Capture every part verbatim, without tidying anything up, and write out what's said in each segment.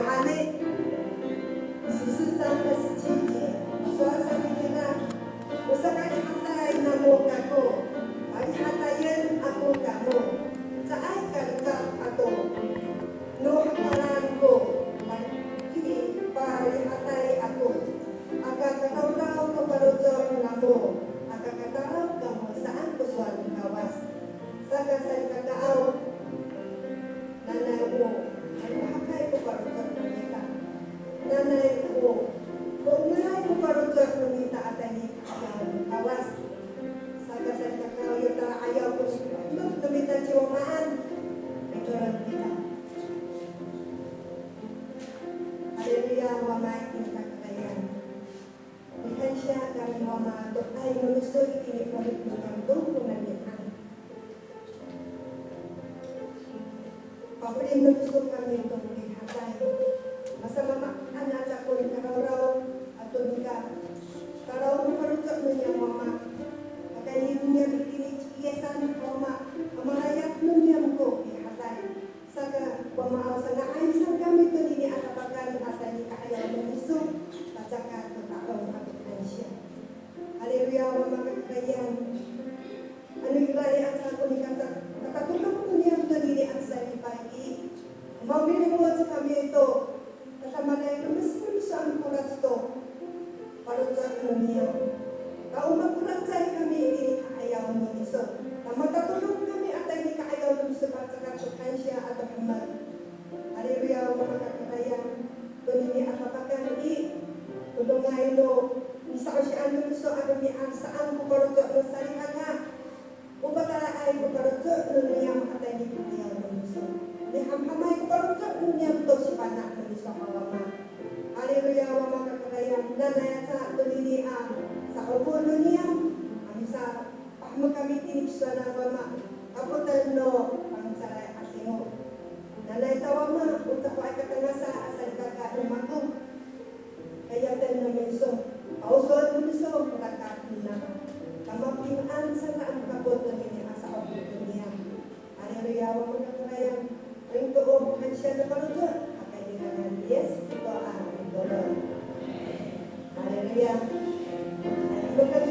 Ani, 十四章二十七节, sowal sa itira, o sakarihaday namo kako, parihadayen ako kamo, caay ka lekal ato no hakaran ko, pari-, parihaday ako. Aka karawraw ko faloco' namo, aka katalaw kamo saan ko sowal no Kawas. Saka salikakaaw, nanay o, ano hakay ko faloco' no mita. Nanay o, o nga'ay ko faloco' no mita a tayni i ka'ayaw no Kawas. Saka salikakaaw, ya tala'ayaw ko no mita ci Wamaan. Mitolon kita. Haleluya, Wama i kakarayan. Mikansiya kami Wama to ay no miso itini i 'orip no kami to ko nanian. Pafeli no miso kami to rihaday. Masamamaan aca ko nikarawraw ato nikatalaw no faloco' no niyam Wama. Pakayni no niyam itini ci Yisan Wama. A malayap no niyam ko rihaday. Saka, Wama aw, sanga'ay saan kami tonini a sapakan a tayni i ka'ayaw no miso, pacakat to ta'ong ato kansiya. Haleluya, Wama kakarayan. Ano ira i aca ko nika, katatodong no niyam tonini a salipay i, mamilimoc kami to tadamaanay no miso, no miso a mikorac to faloco' no niyam. Ta o makoracay kami itini i ka'ayaw no miso, ta matatodong kami a tayni i ka'ayaw no miso, pacakat to kansiya ato hemek. Haleluya, Wama kakarayan. Tonini a sapakan i, todongay no nisa'osian no miso a romi'ad saan ko faloco' no salikaka. O patalaay ko faloco' no niyam a tayni i ka'ayaw no miso. Nihamhamay ko faloco' no niyam to sifana' no miso haw Wama. Haleluya, Wama kakarayan. Nanay aca tonini a sa'opo no niyam a misapahemek kami itini i kisowanan Wama. Kapoten no fangcalay 'Adingo. Nanay aca Wama, o cahoay katangasa a salikaka no mako. Kayaten no miso, pa'osoen no miso ko rakat no niyam. Kamapingan saan ko kapot tonini a sa'opo no niyam. Haleluya, Wama kakarayan. Ringto o kansiya no faloco', pakayni ngangan ni Yis Kristo a mitolon. Haleluya. Haleluya.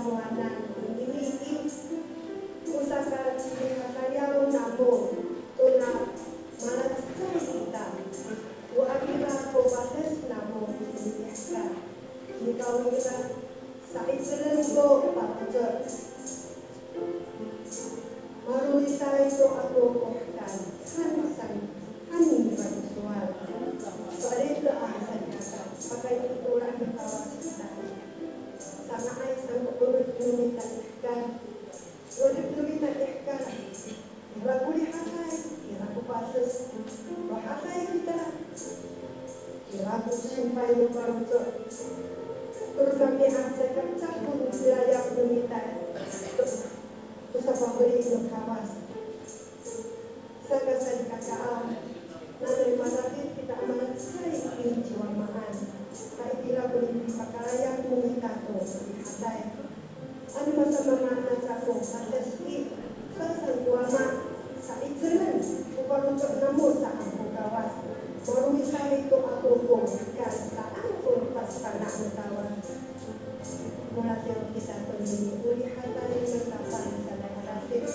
Tamowanan, ini i, o sakacirihaday namo tona malacecay kita. O akira ko fades namo itini i hekal. Nikawrira, sa'icelen ko faloco'. Malowitay to ako ko hekal, han san, han nira ko sowal. So'elin to a salikaka, pakayni to ora no Kawas kita. Sanga'ay san ko 'orip no mita i hekal. 'Orip no mita i hekal. Ira ko rihaday, ira ko fades. Rihaday kita. Ira ko simpay no faloco'. Tolo kami a caka cako no pilayap no mita. To sapafeli no Kawas. Saka salikaka, nanay malafit kita a malacecay i ci Wamaan. Ta itira ko nipipakalayap no mita to rihaday. Ano masamamaan aca ko fades i, saan ko Wama, sa'icelen ko faloco' namo saan ko Kawas. Malowitay to ako ko hekal saan ko pasifana' no Kawas. Molafiyaw kita tonini o rihaday no Tapang sa malafit.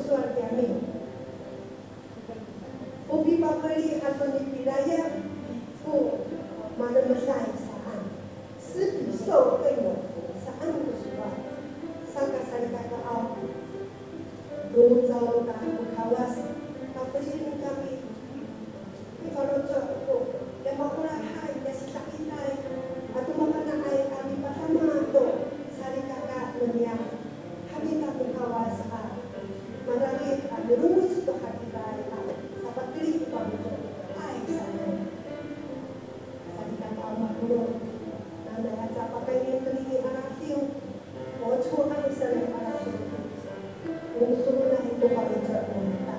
sowal kiyami. O pipafeli ato ni Pilaya ko malemesay saan. 施比受更有福 saan ko sowal. Saka salikakaaw, longocaw ta ko Kawas, pafelien kami, pifaloco' ko ya maolahay, ya sida'itay ato mafana'ay a mipadama to salikaka no niyam. Hami ta ko Kawas a mararid a milongoc to hatiraay a sapateli ko faloco'ay sanay. Salikaka mapolong, nanay aca pakayni tonini a radiw, o cowa sanay a radiw, o tolonay to faloco' no mita.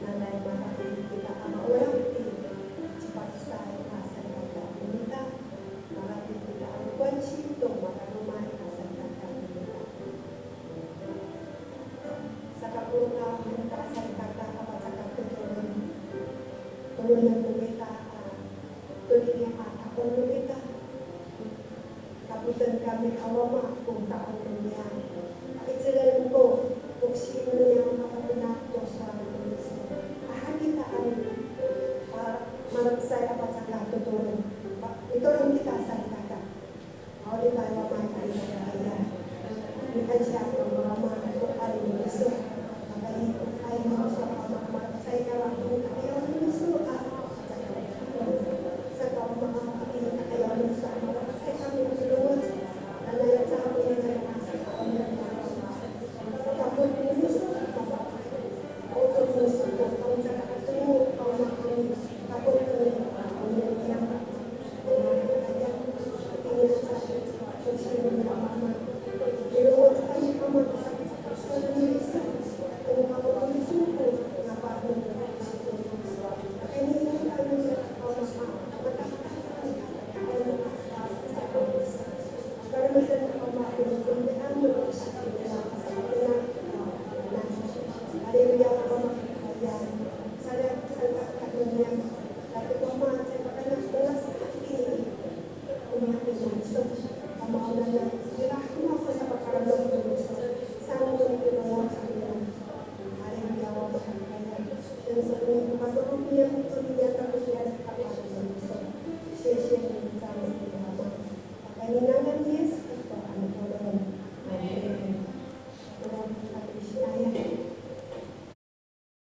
Nanay malahid kita a maolah i cipadesay a salikaka no mita, malahid kita a kowanci to matalomay a salikaka no mita. Saka polong a mita salikaka a pacakak to tolonen, tolonen no mita a tonini a ta'ong no mita. Kapoten kami a Wama ko ta'ong no niyam. Pa'icelen ko poksi no niyam a papenak to sowal no miso. Ahan kita a mi, a, malakesay a pacakak to tolonen. Pa, mitolon kita salikaka. Ma'oripay Wama i kakaya'ay. Mikansiya to Wama ko 'ayaw no miso. Pakayni ko 'ayaw no miso a Wama, malakesay kami to 'ayaw no miso a pacakak.